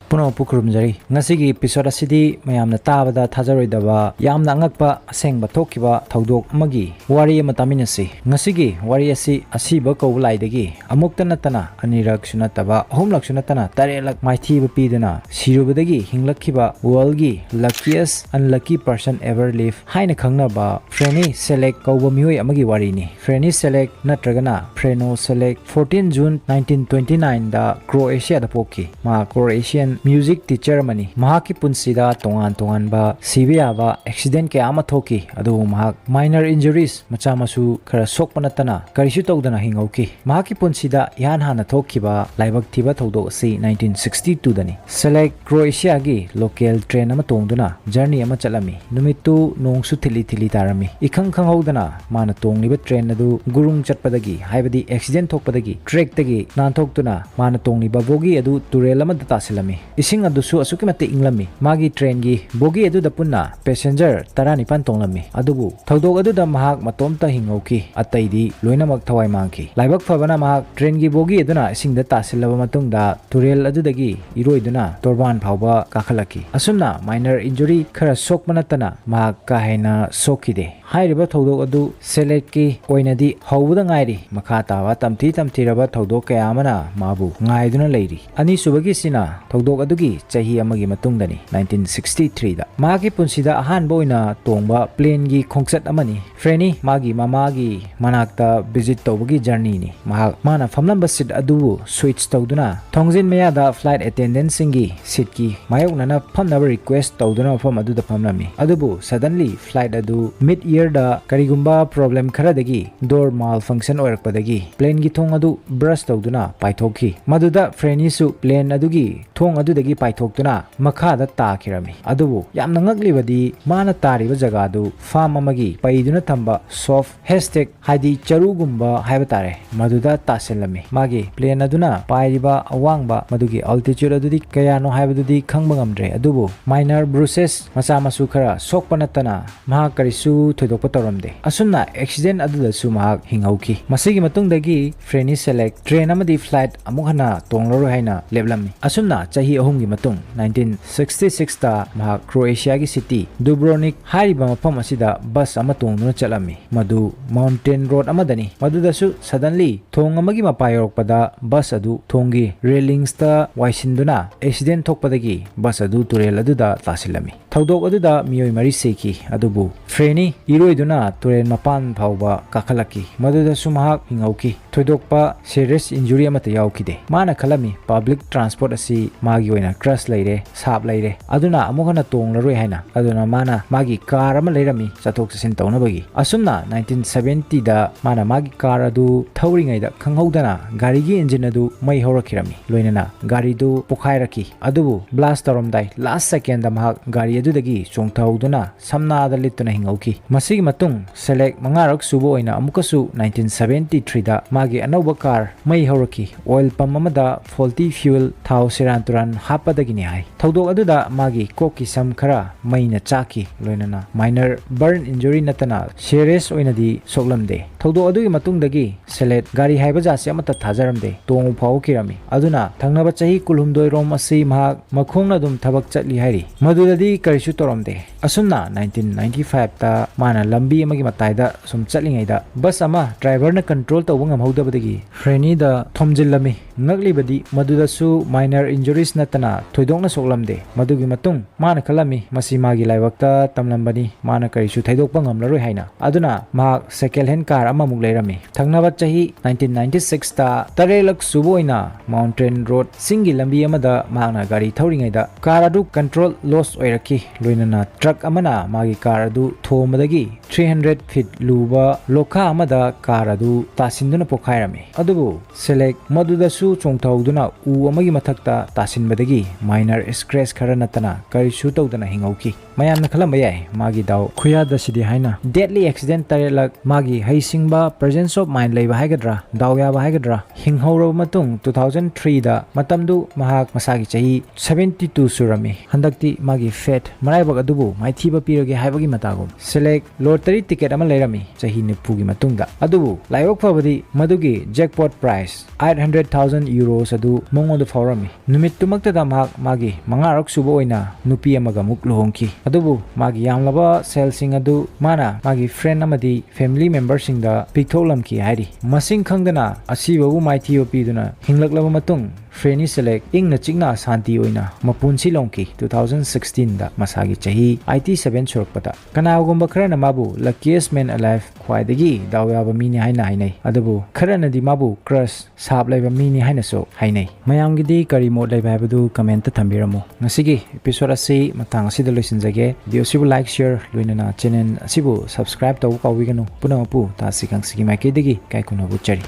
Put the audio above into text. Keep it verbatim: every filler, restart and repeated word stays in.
ꯄꯨꯝꯅꯃꯛꯄꯨ ꯈꯨꯔꯨꯝꯖꯔꯤ꯫ ꯉꯁꯤꯒꯤ episode ꯑꯁꯤꯗꯤ ꯃꯌꯥꯝꯅ ꯇꯥꯕꯗ ꯊꯥꯖꯔꯣꯏꯗꯕ ꯌꯥꯝꯅ ꯑꯉꯛꯄ ꯑꯁꯦꯡꯕ ꯊꯣꯛꯈꯤꯕ ꯊꯧꯗꯣꯛ ꯑꯃꯒꯤ ꯋꯥꯔꯤ ꯑꯃ ꯇꯥꯃꯤꯟꯅꯁꯤ꯫ ꯉꯁꯤꯒꯤ ꯋꯥꯔꯤ ꯑꯁꯤ ꯑꯁꯤꯕ ꯀꯧꯕ ꯂꯥꯏꯗꯒꯤ ꯑꯃꯨꯛꯇ ꯅꯠꯇꯅ ꯑꯅꯤꯔꯛꯁꯨ ꯅꯠꯇꯕ ꯑꯍꯨꯝꯂꯛꯁꯨ ꯅꯠꯇꯅ ꯇꯔꯦꯠꯂꯛ ꯃꯥꯏꯊꯤꯕ ꯄꯤꯗꯨꯅ ꯁꯤꯔꯨꯕꯗꯒꯤ ꯍꯤꯡꯂꯛꯈꯤꯕ worldꯒꯤ luckiest unlucky person ever live ꯍꯥꯏꯅ ꯈꯪꯅꯕ Franny Selleck ꯀꯧꯕ ꯃꯤꯑꯣꯏ ꯑꯃꯒꯤ ꯋꯥꯔꯤꯅꯤ꯫ Franny Selleck ꯅꯠꯇ꯭ꯔꯒꯅ Freno Selleck fourteen June nineteen twenty nineꯗ Croatiaꯗ ꯄꯣꯛꯈꯤ꯫ ꯃꯍꯥꯛ Croatian music teacher ꯑꯃꯅꯤ꯫ ꯃꯍꯥꯛꯀꯤ ꯄꯨꯟꯁꯤꯗ ꯇꯣꯉꯥꯟ ꯇꯣꯉꯥꯟꯕ ꯁꯤꯕ ꯌꯥꯕ accident ꯀꯌꯥ ꯑꯃ ꯊꯣꯛꯈꯤ, ꯑꯗꯨꯕꯨ ꯃꯍꯥꯛ minor injuries, ꯃꯆꯥ ꯃꯁꯨ ꯈꯔ ꯁꯣꯛꯄ ꯅꯠꯇꯅ ꯀꯔꯤꯁꯨ ꯇꯧꯗꯅ ꯍꯤꯡꯍꯧꯈꯤ꯫ ꯃꯍꯥꯛꯀꯤ ꯄꯨꯟꯁꯤꯗ ꯏꯍꯥꯟ ꯍꯥꯟꯅ ꯊꯣꯛꯈꯤꯕ ꯂꯥꯏꯕꯛ ꯊꯤꯕ ꯊꯧꯗꯣꯛ ꯑꯁꯤ nineteen sixty twoꯗꯅꯤ꯫ Selleck Croatiaꯒꯤ local train ꯑꯃ ꯇꯣꯡꯗꯨꯅ journey ꯑꯃ ꯆꯠꯂꯝꯃꯤ꯫ ꯅꯨꯃꯤꯠꯇꯨ ꯅꯣꯡꯁꯨ ꯊꯤꯠꯂꯤ ꯊꯤꯠꯂꯤ ꯇꯥꯔꯝꯃꯤ꯫ ꯏꯈꯪ ꯈꯪꯍꯧꯗꯅ ꯃꯥꯅ ꯇꯣꯡꯂꯤꯕ train ꯑꯗꯨ ꯒꯨꯔꯨꯡ ꯆꯠꯄꯗꯒꯤ, ꯍꯥꯏꯕꯗꯤ accident ꯊꯣꯛꯄꯗꯒꯤ trackꯇꯒꯤ ꯅꯥꯟꯊꯣꯛꯇꯨꯅ ꯃꯥꯅ ꯇꯣꯡꯂꯤꯕ bogie ꯑꯗꯨ ꯇꯨꯔꯦꯜ ꯑꯃꯗ ꯇꯥꯁꯤꯜꯂꯝꯃꯤ꯫ ꯏꯁꯤꯡ ꯑꯗꯨꯁꯨ ꯑꯁꯨꯛꯀꯤ ꯃꯇꯤꯛ ꯏꯪꯂꯝꯃꯤ꯫ ꯃꯥꯒꯤ trainꯒꯤ bogie ꯑꯗꯨꯗ ꯄꯨꯟꯅ passenger ꯇꯔꯥꯅꯤꯄꯥꯟ ꯇꯣꯡꯂꯝꯃꯤ꯫ ꯑꯗꯨꯕꯨ ꯊꯧꯗꯣꯛ ꯑꯗꯨꯗ ꯃꯍꯥꯛ ꯃꯇꯣꯝꯇ ꯍꯤꯡꯍꯧꯈꯤ, ꯑꯇꯩꯗꯤ ꯂꯣꯏꯅꯃꯛ ꯊꯋꯥꯏ ꯃꯥꯡꯈꯤ꯫ ꯂꯥꯏꯕꯛ ꯐꯕꯅ ꯃꯍꯥꯛ trainꯒꯤ bogie ꯑꯗꯨꯅ ꯏꯁꯤꯡꯗ ꯇꯥꯁꯤꯜꯂꯕ ꯃꯇꯨꯡꯗ ꯇꯨꯔꯦꯜ ꯑꯗꯨꯗꯒꯤ ꯏꯔꯣꯏꯗꯨꯅ ꯇꯣꯔꯕꯥꯟ ꯐꯥꯎꯕ ꯀꯥꯈꯠꯂꯛꯈꯤ꯫ ꯑꯁꯨꯝꯅ minor injury ꯈꯔ ꯁꯣꯛꯄ ꯅꯠꯇꯅ ꯃꯍꯥꯛ ꯀꯥ ꯍꯦꯟꯅ ꯁꯣꯛꯈꯤꯗꯦ꯫ ꯍꯥꯏꯔꯤꯕ ꯊꯧꯗꯣꯛ ꯑꯗꯨ Selleckꯀꯤ ꯑꯣꯏꯅꯗꯤ ꯍꯧꯕꯗ ꯉꯥꯏꯔꯤ꯫ ꯃꯈꯥ ꯇꯥꯕ ꯇꯝꯊꯤ ꯇꯝꯊꯤꯔꯕ ꯊꯧꯗꯣꯛ ꯀꯌꯥ ꯑꯃꯅ ꯃꯥꯕꯨ ꯉꯥꯏꯗꯨꯅ ꯂꯩꯔꯤ꯫ ꯑꯅꯤꯁꯨꯕꯒꯤꯁꯤꯅ ꯊꯧꯗꯣꯛ ꯑꯗꯨꯒꯤ ꯆꯍꯤ ꯑꯃꯒꯤ ꯃꯇꯨꯡꯗꯅꯤ, nineteen sixty threeꯗ꯫ ꯃꯍꯥꯛꯀꯤ ꯄꯨꯟꯁꯤꯗ ꯑꯍꯥꯟꯕ ꯑꯣꯏꯅ ꯇꯣꯡꯕ planeꯒꯤ ꯈꯣꯡꯆꯠ ꯑꯃꯅꯤ꯫ Franny ꯃꯥꯒꯤ ꯃꯃꯥꯒꯤ ꯃꯅꯥꯛꯇ visit ꯇꯧꯕꯒꯤ journeyꯅꯤ꯫ ꯃꯍꯥꯛ ꯃꯥꯅ ꯐꯝꯂꯝꯕ seat ꯑꯗꯨꯕꯨ switch ꯇꯧꯗꯨꯅ ꯊꯣꯡꯖꯤꯟ ꯃꯌꯥꯗ flight attendantꯁꯤꯡꯒꯤ seatꯀꯤ ꯃꯥꯌꯣꯛꯅꯅ ꯐꯝꯅꯕ request ꯇꯧꯗꯨꯅ ꯃꯐꯝ ꯑꯗꯨꯗ ꯐꯝꯂꯝꯃꯤ꯫ ꯑꯗꯨꯕꯨ suddenly flight ꯑꯗꯨ mid airꯗ ꯀꯔꯤꯒꯨꯝꯕ problem ꯈꯔꯗꯒꯤ door malfunction ꯑꯣꯏꯔꯛꯄꯗꯒꯤ planeꯒꯤ ꯊꯣꯡ ꯑꯗꯨ burst ꯇꯧꯗꯨꯅ ꯄꯥꯏꯊꯣꯛꯈꯤ꯫ ꯃꯗꯨꯗ Frannyꯁꯨ plane ꯑꯗꯨꯒꯤ ꯊꯣꯡ ꯑꯗꯨꯗꯒꯤ ꯄꯥꯏꯊꯣꯛꯇꯨꯅ ꯃꯈꯥꯗ ꯇꯥꯈꯤꯔꯝꯃꯤ꯫ ꯑꯗꯨꯕꯨ ꯌꯥꯝꯅ ꯉꯛꯂꯤꯕꯗꯤ ꯃꯥꯅ ꯇꯥꯔꯤꯕ ꯖꯒꯥꯗꯨ farm ꯑꯃꯒꯤ ꯄꯩꯗꯨꯅ ꯊꯝꯕ soft haystack, ꯍꯥꯏꯗꯤ ꯆꯔꯨꯒꯨꯝꯕ ꯍꯥꯏꯕ ꯇꯥꯔꯦ, ꯃꯗꯨꯗ ꯇꯥꯁꯤꯜꯂꯝꯃꯤ꯫ ꯃꯥꯒꯤ plane ꯑꯗꯨꯅ ꯄꯥꯏꯔꯤꯕ ꯑꯋꯥꯡꯕ ꯃꯗꯨꯒꯤ altitude ꯑꯗꯨꯗꯤ ꯀꯌꯥꯅꯣ ꯍꯥꯏꯕꯗꯨꯗꯤ ꯈꯪꯕ ꯉꯝꯗ꯭ꯔꯦ, ꯑꯗꯨꯕꯨ minor bruises, ꯃꯆꯥ ꯃꯁꯨ ꯈꯔ ꯁꯣꯛꯄ ꯅꯠꯇꯅ ꯃꯍꯥꯛ ꯀꯔꯤꯁꯨ ꯊꯣꯏꯗꯣꯛꯄ ꯇꯧꯔꯝꯗꯦ꯫ ꯑꯁꯨꯝꯅ accident ꯑꯗꯨꯗꯁꯨ ꯃꯍꯥꯛ ꯍꯤꯡꯍꯧꯈꯤ꯫ ꯃꯁꯤꯒꯤ ꯃꯇꯨꯡꯗꯒꯤ Franny Selleck train ꯑꯃꯗꯤ flight ꯑꯃꯨꯛ ꯍꯟꯅ ꯇꯣꯡꯂꯔꯣꯏ ꯍꯥꯏꯅ ꯂꯦꯞꯂꯝꯃꯤ꯫ ꯑꯁꯨꯝꯅ ꯆꯍꯤ ꯑꯍꯨꯝꯒꯤ ꯃꯇꯨꯡ nineteen sixty sixꯇ ꯃꯍꯥꯛ ꯀ꯭ꯔꯣꯑꯦꯁꯤꯌꯥꯒꯤ city Dubrovnik ꯍꯥꯏꯔꯤꯕ ꯃꯐꯝ ꯑꯁꯤꯗ bus ꯑꯃ ꯇꯣꯡꯗꯨꯅ ꯆꯠꯂꯝꯃꯤ꯫ ꯃꯗꯨ mountain road ꯑꯃꯗꯅꯤ꯫ ꯃꯗꯨꯗꯁꯨ suddenly ꯊꯣꯡ ꯑꯃꯒꯤ ꯃꯄꯥ ꯌꯧꯔꯛꯄꯗ bus ꯑꯗꯨ ꯊꯣꯡꯒꯤ railingsꯇ ꯋꯥꯏꯁꯤꯟꯗꯨꯅ accident ꯊꯣꯛꯄꯗꯒꯤ bus ꯑꯗꯨ ꯇꯨꯔꯦꯜ ꯑꯗꯨꯗ ꯇꯥꯁꯤꯜꯂꯝꯃꯤ꯫ ꯊꯧꯗꯣꯛ ꯑꯗꯨꯗ ꯃꯤꯑꯣꯏ ꯃꯔꯤ ꯁꯤꯈꯤ, ꯑꯗꯨꯕꯨ Franny ꯏꯔꯣꯏꯗꯨꯅ ꯇꯨꯔꯦꯜ ꯃꯄꯥꯟ ꯐꯥꯎꯕ ꯀꯥꯈꯠꯂꯛꯈꯤ꯫ ꯃꯗꯨꯗꯁꯨ ꯃꯍꯥꯛ ꯍꯤꯡꯍꯧꯈꯤ꯫ ꯊꯣꯏꯗꯣꯛꯄ serious injury ꯑꯃꯠꯇ ꯌꯥꯎꯈꯤꯗꯦ꯫ ꯃꯥꯅ ꯈꯜꯂꯝꯃꯤ public transport ꯑꯁꯤ ꯃꯥꯒꯤ ꯑꯣꯏꯅ crush ꯂꯩꯔꯦ, ꯁꯥꯞ ꯂꯩꯔꯦ, ꯑꯗꯨꯅ ꯑꯃꯨꯛ ꯍꯟꯅ ꯇꯣꯡꯂꯔꯣꯏ ꯍꯥꯏꯅ꯫ ꯑꯗꯨꯅ ꯃꯥꯅ ꯃꯥꯒꯤ car ꯑꯃ ꯂꯩꯔꯝꯃꯤ ꯆꯠꯊꯣꯛ ꯆꯠꯁꯤꯟ ꯇꯧꯅꯕꯒꯤ꯫ ꯑꯁꯨꯝꯅ nineteen seventyꯗ ꯃꯥꯅ ꯃꯥꯒꯤ car ꯑꯗꯨ ꯊꯧꯔꯤꯉꯩꯗ ꯈꯪꯍꯧꯗꯅ ꯒꯥꯔꯤꯒꯤ engine ꯑꯗꯨ ꯃꯩ ꯍꯧꯔꯛꯈꯤꯔꯝꯃꯤ꯫ ꯂꯣꯏꯅꯅ ꯒꯥꯔꯤꯗꯨ ꯄꯣꯈꯥꯏꯔꯛꯈꯤ꯫ ꯑꯗꯨꯕꯨ blast ꯇꯧꯔꯝꯗꯥꯏ last secondꯗ ꯃꯍꯥꯛ ꯒꯥꯔꯤ ꯑꯗꯨꯗꯒꯤ ꯆꯣꯡꯊꯍꯧꯗꯨꯅ ꯁꯝꯅꯥꯗ ꯂꯤꯠꯇꯨꯅ ꯍꯤꯡꯍꯧꯈꯤ꯫ ꯃꯁꯤꯒꯤ ꯃꯇꯨꯡ Selleck ꯃꯉꯥꯔꯛ ꯁꯨꯕ ꯑꯣꯏꯅ ꯑꯃꯨꯛꯀꯁꯨ nineteen seventy threeꯗ ꯃꯥꯒꯤ ꯑꯅꯧꯕ car ꯃꯩ ꯍꯧꯔꯛꯈꯤ꯫ Oil pump ꯑꯃꯗ faulty fuel ꯊꯥꯎ ꯁꯦꯔꯥꯟ ꯇꯨꯔꯥꯟ ꯍꯥꯞꯄꯗꯒꯤꯅꯤ ꯍꯥꯏ꯫ ꯊꯧꯗꯣꯛ ꯑꯗꯨꯗ ꯃꯥꯒꯤ ꯀꯣꯛꯀꯤ ꯁꯝ ꯈꯔ ꯃꯩꯅ ꯆꯥꯛꯈꯤ꯫ ꯂꯣꯏꯅꯅ minor burn injury ꯅꯠꯇꯅ serious ꯑꯣꯏꯅꯗꯤ ꯁꯣꯛꯂꯝꯗꯦ꯫ ꯊꯧꯗꯣꯛ ꯑꯗꯨꯒꯤ ꯃꯇꯨꯡꯗꯒꯤ Selleck ꯒꯥꯔꯤ ꯍꯥꯏꯕ ꯖꯥꯠꯁꯦ ꯑꯃꯠꯇ ꯊꯥꯖꯔꯝꯗꯦ꯫ ꯇꯣꯡꯕ ꯐꯥꯎꯈꯤꯔꯝꯃꯤ꯫ ꯑꯗꯨꯅ ꯊꯪꯅꯕ ꯆꯍꯤ ꯀꯨꯟꯍꯨꯝꯗꯣꯏ ꯔꯣꯝ ꯑꯁꯤ ꯃꯍꯥꯛ ꯃꯈꯣꯡꯅ ꯑꯗꯨꯝ ꯊꯕꯛ ꯆꯠꯂꯤ ꯍꯥꯏꯔꯤ꯫ ꯃꯗꯨꯗꯗꯤ ꯀꯔꯤꯁꯨ ꯇꯧꯔꯝꯗꯦ꯫ ꯑꯁꯨꯝꯅ nineteen ninety fiveꯇ ꯃꯥꯅ ꯂꯝꯕꯤ ꯑꯃꯒꯤ ꯃꯇꯥꯏꯗ ꯁꯨꯝ ꯆꯠꯂꯤꯉꯩꯗ bus ꯑꯃ driverꯅ control ꯇꯧꯕ ꯉꯝꯍꯧꯗꯕꯗꯒꯤ Frannyꯗ ꯊꯣꯝꯖꯤꯜꯂꯝꯃꯤ꯫ ꯉꯛꯂꯤꯕꯗꯤ ꯃꯗꯨꯗꯁꯨ minor injuries ꯅꯠꯇꯅ ꯊꯣꯏꯗꯣꯛꯅ ꯁꯣꯛꯂꯝꯗꯦ꯫ ꯃꯗꯨꯒꯤ ꯃꯇꯨꯡ ꯃꯥꯅ ꯈꯜꯂꯝꯃꯤ, "ꯃꯁꯤ ꯃꯥꯒꯤ ꯂꯥꯏꯕꯛꯇ ꯇꯝꯂꯝꯕꯅꯤ, ꯃꯥꯅ ꯀꯔꯤꯁꯨ ꯊꯩꯗꯣꯛꯄ ꯉꯝꯂꯔꯣꯏ" ꯍꯥꯏꯅ꯫ ꯑꯗꯨꯅ ꯃꯍꯥꯛ second hand car ꯑꯃꯃꯨꯛ ꯂꯩꯔꯝꯃꯤ꯫ ꯊꯪꯅꯕ ꯆꯍꯤ nineteen ninety sixꯇ ꯇꯔꯦꯠꯂꯛ ꯁꯨꯕ ꯑꯣꯏꯅ mountain road, ꯆꯤꯡꯒꯤ ꯂꯝꯕꯤ ꯑꯃꯗ ꯃꯍꯥꯛꯅ ꯒꯥꯔꯤ ꯊꯧꯔꯤꯉꯩꯗ car ꯑꯗꯨ control loss ꯑꯣꯏꯔꯛꯈꯤ꯫ ꯂꯣꯏꯅꯅ truck ꯑꯃꯅ ꯃꯥꯒꯤ car ꯑꯗꯨ ꯊꯣꯝꯕꯗꯒꯤ three hundred feet ꯂꯨꯕ ꯂꯣꯈꯥ ꯑꯃꯗ car ꯑꯗꯨ ꯇꯥꯁꯤꯟꯗꯨꯅ ꯄꯣꯈꯥꯏꯔꯝꯃꯤ꯫ ꯑꯗꯨꯕꯨ Selleck ꯃꯗꯨꯗꯁꯨ ꯆꯣꯡꯊꯍꯧꯗꯨꯅ ꯎ ꯑꯃꯒꯤ ꯃꯊꯛꯇ ꯇꯥꯁꯤꯟꯕꯗꯒꯤ minor scratch ꯈꯔ ꯅꯠꯇꯅ ꯀꯔꯤꯁꯨ ꯇꯧꯗꯅ ꯍꯤꯡꯍꯧꯈꯤ꯫ ꯃꯌꯥꯝꯅ ꯈꯜꯂꯝꯕ ꯌꯥꯏ ꯃꯥꯒꯤ ꯗꯥꯎ ꯈꯨꯌꯥꯗ ꯁꯤꯗꯤ ꯍꯥꯏꯅ꯫ Deadly accident ꯇꯔꯦꯠꯂꯛ, ꯃꯥꯒꯤ ꯍꯩꯁꯤꯡꯕ, presence of mind ꯂꯩꯕ ꯍꯥꯏꯒꯗ꯭ꯔꯥ, ꯗꯥꯎ ꯌꯥꯕ ꯍꯥꯏꯒꯗ꯭ꯔꯥ, ꯍꯤꯡꯍꯧꯔꯕ ꯃꯇꯨꯡ two thousand threeꯗ, ꯃꯇꯝꯗꯨ ꯃꯍꯥꯛ ꯃꯁꯥꯒꯤ ꯆꯍꯤ seventy two ꯁꯨꯔꯝꯃꯤ꯫ ꯍꯟꯗꯛꯇꯤ ꯃꯥꯒꯤ fate, ꯃꯔꯥꯏꯕꯛ ꯑꯗꯨꯕꯨ ꯃꯥꯏꯊꯤꯕ ꯄꯤꯔꯒꯦ ꯍꯥꯏꯕꯒꯤ ꯃꯇꯥꯒꯨꯝ, select lottery ticket ꯑꯃ ꯂꯩꯔꯝꯃꯤ ꯆꯍꯤ ꯅꯤꯐꯨꯒꯤ ꯃꯇꯨꯡꯗ꯫ ꯑꯗꯨꯕꯨ ꯂꯥꯏꯕꯛ ꯐꯕꯗꯤ ꯃꯗꯨꯒꯤ jackpot prize eight hundred thousand euros ꯑꯗꯨ ꯃꯉꯣꯟꯗ ꯐꯥꯎꯔꯝꯃꯤ꯫ ꯅꯨꯃꯤꯠꯇꯨꯃꯛꯇꯗ ꯃꯍꯥꯛ ꯃꯥꯒꯤ ꯃꯉꯥꯔꯛ ꯁꯨꯕ ꯑꯣꯏꯅ ꯅꯨꯄꯤ ꯑꯃꯒ ꯑꯃꯨꯛ ꯂꯨꯍꯣꯡꯈꯤ꯫ ꯑꯗꯨꯕꯨ ꯃꯥꯒꯤ ꯌꯥꯝꯂꯕ ꯁꯦꯜꯁꯤꯡ ꯑꯗꯨ ꯃꯥꯅ ꯃꯥꯒꯤ friend ꯑꯃꯗꯤ family memberꯁꯤꯡꯗ ꯄꯤꯊꯣꯛꯂꯝꯈꯤ ꯍꯥꯏꯔꯤ꯫ ꯃꯁꯤꯡ ꯈꯪꯗꯅ ꯑꯁꯤꯕꯕꯨ ꯃꯥꯏꯊꯤꯕ ꯄꯤꯗꯨꯅ ꯍꯤꯡꯂꯛꯂꯕ ꯃꯇꯨꯡ, Franny Select ꯏꯪꯅ ꯆꯤꯛꯅ ꯁꯥꯟꯇꯤ ꯑꯣꯏꯅ ꯃꯄꯨꯟꯁꯤ ꯂꯣꯝꯈꯤ two thousand sixteenꯗ ꯃꯁꯥꯒꯤ ꯆꯍꯤ eighty seven ꯁꯨꯔꯛꯄꯗ꯫ ꯀꯅꯥꯒꯨꯝꯕ ꯈꯔꯅ ꯃꯥꯕꯨ luckiest man alive, ꯈ꯭ꯋꯥꯏꯗꯒꯤ ꯗꯥꯎ ꯌꯥꯕ ꯃꯤꯅꯤ ꯍꯥꯏꯅ ꯍꯥꯏꯅꯩ꯫ ꯑꯗꯨꯕꯨ ꯈꯔꯅꯗꯤ ꯃꯥꯕꯨ crush ꯁꯥꯞ ꯂꯩꯕ ꯃꯤꯅꯤ ꯍꯥꯏꯅꯁꯨ ꯍꯥꯏꯅꯩ꯫ ꯃꯌꯥꯝꯒꯤꯗꯤ ꯀꯔꯤ ꯃꯣꯠ ꯂꯩꯕ ꯍꯥꯏꯕꯗꯨ commentꯇ ꯊꯝꯕꯤꯔꯝꯃꯨ꯫ ꯉꯁꯤꯒꯤ episode ꯑꯁꯤ ꯃꯇꯥꯡ ꯑꯁꯤꯗ ꯂꯣꯏꯁꯤꯟꯖꯒꯦ꯫ Video ꯑꯁꯤꯕꯨ like, share, ꯂꯣꯏꯅꯅ channel ꯑꯁꯤꯕꯨ subscribe ꯇꯧꯕ ꯀꯥꯎꯕꯤꯒꯅꯨ꯫ ꯄꯨꯝꯅꯃꯛꯄꯨ ꯇꯥꯁꯤ ꯈꯪꯁꯤꯒꯤ ꯃꯥꯏꯀꯩꯗꯒꯤ ꯏꯀꯥꯏ ꯈꯨꯝꯅꯕ ꯎꯠꯆꯔꯤ꯫